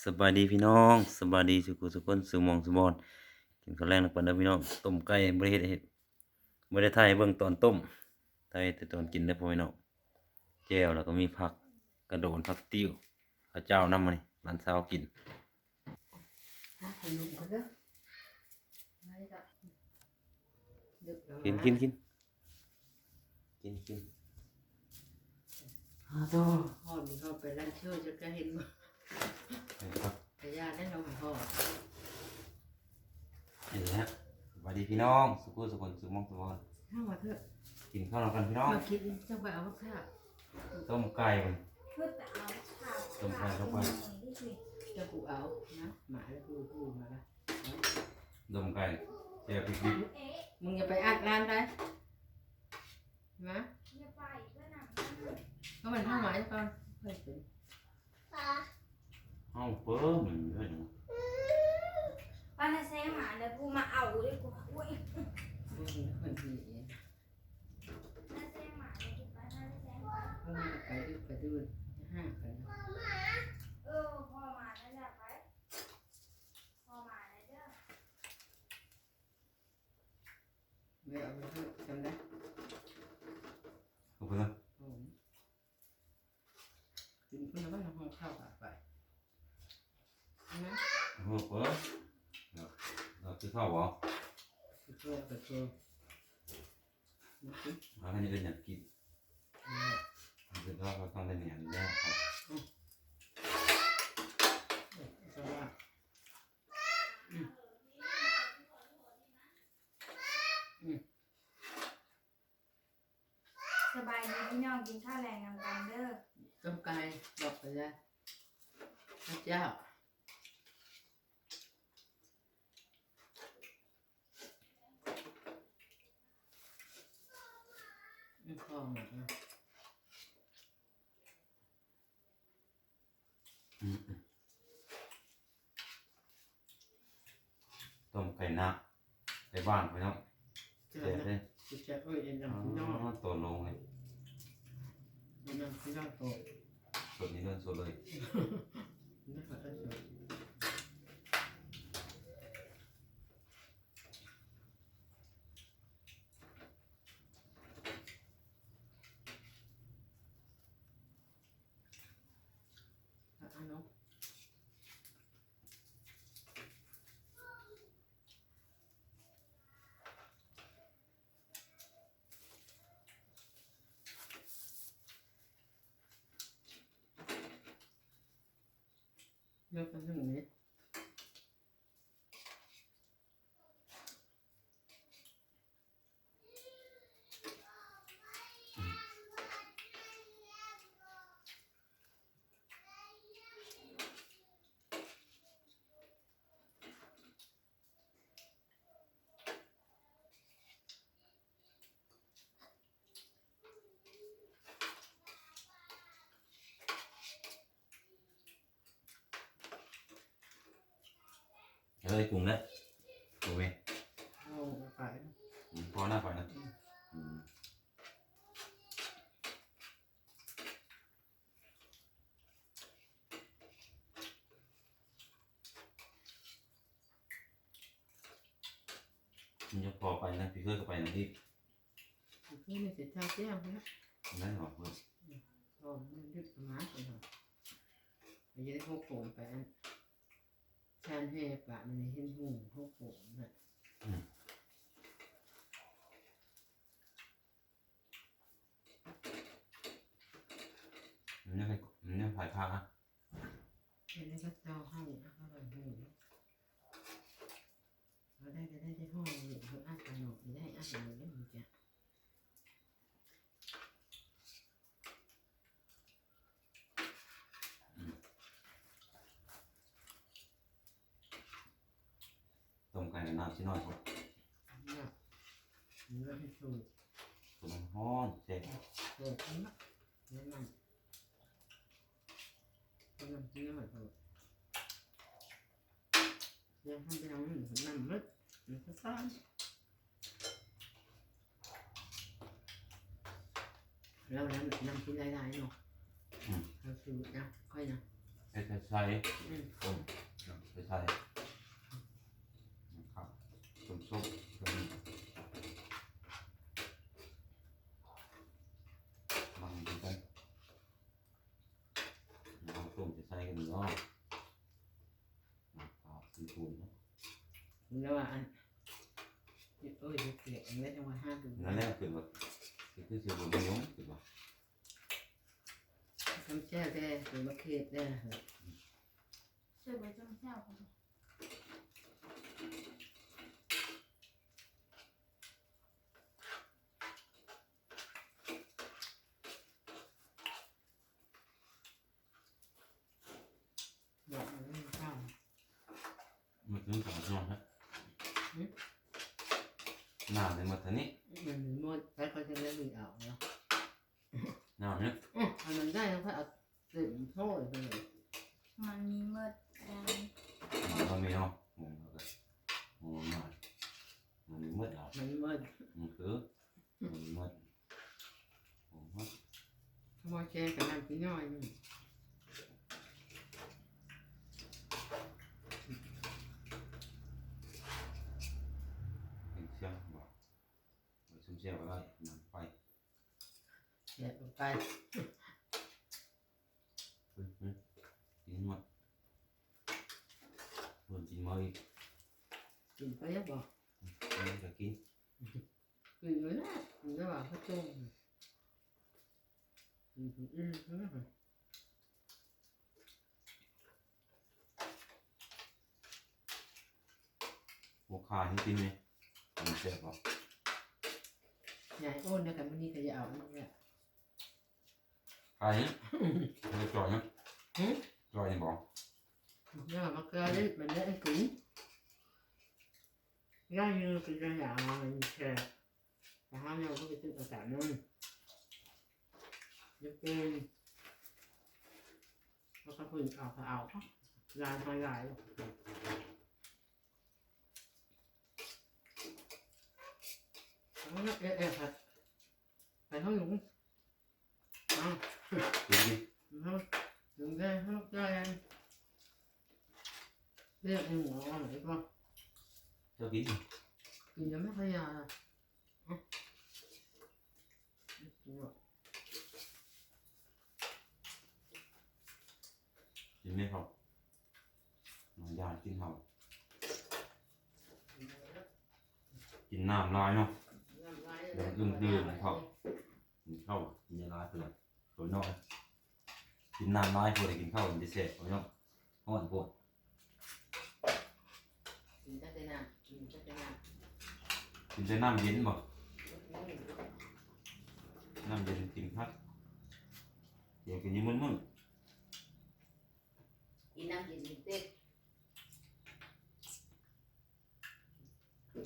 ສະບາຍດີພີ່ນ້ອງ ສະບາຍດີສູ່ຜູ້ສູ່ຄົນ ສູ່ໝ່ອງສູ່ບ່ອນ. ກິນເຂົ້າແລງນຳກັນເດີພີ່ນ້ອງ. ຕົ້ມໄກ່ບໍ່ໄດ້ເຮັດໃຫ້ ບໍ່ໄດ້ຖ່າຍໃຫ້ເບິ່ງຕອນຕົ້ມ ຖ່າຍແຕ່ຕອນກິນເດີພໍ່ແມ່ພີ່ນ້ອງ. ແຈ່ວ ແລ້ວກໍມີຜັກກະໂດນ ຜັກຕິ້ວ ເຂົ້າເຈົ້ານຳ ມື້ນີ້ຫຼານສາວກິນ. ກິນ ກິນ ກິນ ກິນ ກິນ. ໂອ້ໂຫ ຮ້ອນນີ້ເຂົ້າໄປຮ້ານເຊີ ຈັກຈະເຫັນບໍ່? ເຫັນຄັບ ກະຢ້ານແລ້ວເນາະ ຮ້ອນ. ເຫັນແລ້ວ. ສະບາຍດີພີ່ນ້ອງ ສູ່ຜູ້ສູ່ຄົນ ສູ່ໝ່ອງສູ່ບ່ອນ. ເຮົາວ່າເຖາະ ກິນເຂົ້ານຳກັນພີ່ນ້ອງ. ມາກິນ ຈັ່ງໄປເອົາຜັກຊາ. ຕົ້ມໄກ່ມັນ ຄືແຕ່ເອົາ ຕົ້ມໄກ່ ຕົ້ມໄກ່ ເຈົ້າຜູ້ເອົານະ ໝາແລ້ວຜູ້ ຜູ້ມາລະ. ຕົ້ມໄກ່ ແຈ່ວພິກດິບ. ມຶງຢ່າໄປອັດຮ້ານໄປ ມາ. ເຮົາໄປເອົາໝາກ່ອນ ເພິ່ນເປັນ ເອົາເປີ ມັນເລີຍ. ປ້ານາແຊງໝາເດີ ຜູ້ມາເອົາເດີ. ໂອ້ຍ ເພິ່ນເປັນ ເອີ ພໍ່ມານັ້ນແຫຼະໄປ ພໍ່ມານັ້ນແຫຼະເດີ. ແມ່ເອົາໄປເຖາະ ຈຳໄດ້ ເອົາໄປເນາະ. ໂອ້ ກິນເພິ່ນລະໄວ້ໃນຫ້ອງເຂົ້າ ບາດໄປນະ. ເອີ ເປີ ເອົາ ເອົາຄືເຂົ້າບໍ່? ຄືເຂົ້າ ເອົາໄປເປີ ມາກິນ ຫາໃຫ້ເອີ້ນຫຍັງກິນ. ເອີ ຄືເຂົ້າ ເຂົາຕ້ອງໄດ້ຫຍັງແດ່. ອືມ ອືມ ສະບາຍ ອືມ ອືມ. ສະບາຍດີພີ່ນ້ອງ ກິນເຂົ້າແລງນຳກັນເດີ. ຕົ້ມໄກ່ ບອກໄປເລີຍ ພະເຈົ້າ. ອືມ ພໍໝົດນະ. ອືມ ອືມ ຕົ້ມໄກ່ນາ ໄກ່ບ້ານພີ່ນ້ອງ. ແຊບເດ້ ແຊບເອີຍ. ເອັນນຳພີ່ນ້ອງ ອໍ ໂຕລົງເລີຍ ເອັນນຳພີ່ນ້ອງໂຕ ສົດນີ້ເດີ ສົດເລີຍ. ແລ້ວກໍເຖິງນີ້. ເອີຍ ກຸງເດີ ກຸງແມ່ ເອົາໄປ ອືມ ພໍໜ້າໄປນະ ອືມ ອືມ. ມັນຍັງພໍໄປນະ ພີ່ເຄີຍກໍໄປນຳອີກ ພີ່ເຄີຍນີ້ຊິເຈົ້າແຈ້ວພຸ້ນນະ ໄດ້ຫວາເພິ່ນ ອືມ ພໍມັນດຶກມາເພິ່ນຫວາ ໄປຢູ່ໃນໂຮງໂປງ ໄປອັນຊານແຮ່ປະນີ້ ເຫັນໂຮງ ໂຮງໂປງນະ ອືມ. ມັນຍັງໃຫ້ ມັນຍັງໃຫ້ພາ ເຫັນແລ້ວກໍເຈົ້າໃຫ້ ເອົາໄວ້ໃຫ້ ເອົາໄດ້ກໍໄດ້ແຕ່ຫ້ອງນີ້ ເອົາອັດຕະໂນດໄດ້ ອັດຕະໂນດໄດ້ ມັນຈະ ຕົ້ມໄກ່ກັບນ້ຳຊິໜ້ອຍໂພດ ເນາະ ເນື້ອທີ່ສຸກ ໂຕມັນຮ້ອນແຊບ ແຊບເນາະ ແນວນັ້ນ ໂຕນ້ຳຊິໜ້ອຍໂພດ ຢ່າໃຫ້ໄປເອົານ້ຳໝົດ ມັນກໍຊານ ລາວນັ້ນນ້ຳກິນຫຼາຍໆເນາະ ອືມ ເຮົາສູດນະ ຂ້ອຍນະ ເຮັດໃຫ້ ໃສ່ ອືມ ຕົ້ມ ເອົາໄປໃສ່ ຄັບ ຕົ້ມໆ ມັນຄືກັນ ເອົາຕົ້ມໃສ່ກັນເນາະ ເອົາເຂົ້າໃສ່ປູນເນາະ ແລ້ວວ່າອັນ ໂອ້ຍ ເກຍອັນນັ້ນ ຈັ່ງວ່າຫ້າ ນັ້ນແຫຼະ ຄືວ່າ ຄືຊິບໍ່ມີຫຍັງ ຄືວ່າ ນ້ຳແຈ່ວແດ່ ຫຼືວ່າເຂດແດ່ ເຊີບໄວ້ຈ້ຳແຈ່ວ ດອກມັນເປັນເກົ້າ ມັນເປັນສອງດອກນະ ຫື ນ້ຳໃນໝົດເທົ່ານີ້ ມັນໝົດ ໃຜເຂົາຈະໄດ້ເອົາເນາະ ນ້ຳນີ້ ອື ອັນນັ້ນໄດ້ ເຮົາເອົາເຕັມຖ້ວຍໄປເລີຍ ມັນມີໝົດແລ້ວ ມັນມີເນາະ ອື ມັນມີໝົດແລ້ວ ມັນມີໝົດ ມັນຄື ມັນມີໝົດ ໂອ້ໂຫ ໝໍ້ແກງກັບນ້ຳກິນໜ້ອຍໜຶ່ງ ເປັນເຄື່ອງບໍ່ ໄປຊຸມແຈ່ວກໍໄດ້ ນ້ຳໄປ ແຊບລົງໄປ ອືມ ກິນໝົດ ເພິ່ນກິນໝົດອີກ ກິນໄປແລ້ວບໍ່ ອືມ ກິນກໍກິນ ກິນຢູ່ນະ ກິນແລ້ວວ່າເຂົາຕົ້ມ ອືມ ອືມ ອືມ ບໍ່ຂາຍໃຫ້ກິນນີ້ ມັນແຊບບໍ່ ຍາຍໂອນແລ້ວກັນ ມື້ນີ້ກໍຢ່າເອົາອີກແລ້ວ ຂາຍນີ້ ບໍ່ຈ່ອຍນະ ຫື ຈ່ອຍນີ້ບໍ່ ຍາມາເກືອເດ້ ມັນໄດ້ກິນ ຍາຢູ່ ກິນຢາ ມັນແຊບ ແຕ່ເຮົາຍັງບໍ່ໄປຊື້ອາກາດນັ້ນ ຢາກເປັນ ແລ້ວກໍເພິ່ນເອົາກໍເອົາ ຫຼາຍກໍຫຼາຍ ເອົາລະ ເອະ ເອະ ໄປ ໄປເຮົາຢູ່ ເອົາ ກິນ ເຮົາ ເຮົາ ເຮົາ ເຮົາ ເລືອກໃຫ້ໝໍເອົາອີກບໍ່ ເຈົ້າກິນ ກິນແລ້ວມັນຂະຫຍາ ກິນແມ່ເຂົ້າ ນ້ອງຢາກກິນເຂົ້າ ກິນນ້ຳຫຼາຍເນາະ ນ້ຳຫຼາຍ ເລື່ອງອື່ນໆ ເຂົ້າ ກິນເຂົ້າ ກິນຫຼາຍເທື່ອ ໂຕນ້ອຍ ກິນນ້ຳຫຼາຍ ບໍ່ໄດ້ກິນເຂົ້າ ມັນຈະແຊບ ເນາະ ຮ້ອນໂພດ ກິນແຕ່ນ້ຳ ກິນແຕ່ນ້ຳ ກິນແຕ່ນ້ຳເຢັນບໍ່? ອືມ ນ້ຳເຢັນກິນຄັກ ດຽວກິນຢູ່ມື້ໆ ກິນນ້ຳເຢັນກິນເປັດ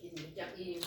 ກິນຈັກອີ່ມ.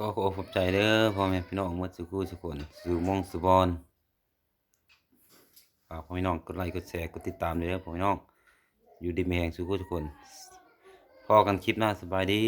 ຂໍຂອບໃຈເດີພໍ່ແມ່ພີ່ນ້ອງໝົດສູ່ຄູ່ສູ່ຄົນ ສູ່ໝ່ອງສູ່ບ່ອນ. ຝາກພໍ່ແມ່ພີ່ນ້ອງກົດໄລກົດແຊ ກົດຕິດຕາມເດີພໍ່ແມ່ພີ່ນ້ອງ. ຢູ່ດີມີແຮງສູ່ຄູ່ສູ່ຄົນ. ພໍ້ກັນຄລິບໜ້າ. ສະບາຍດີ.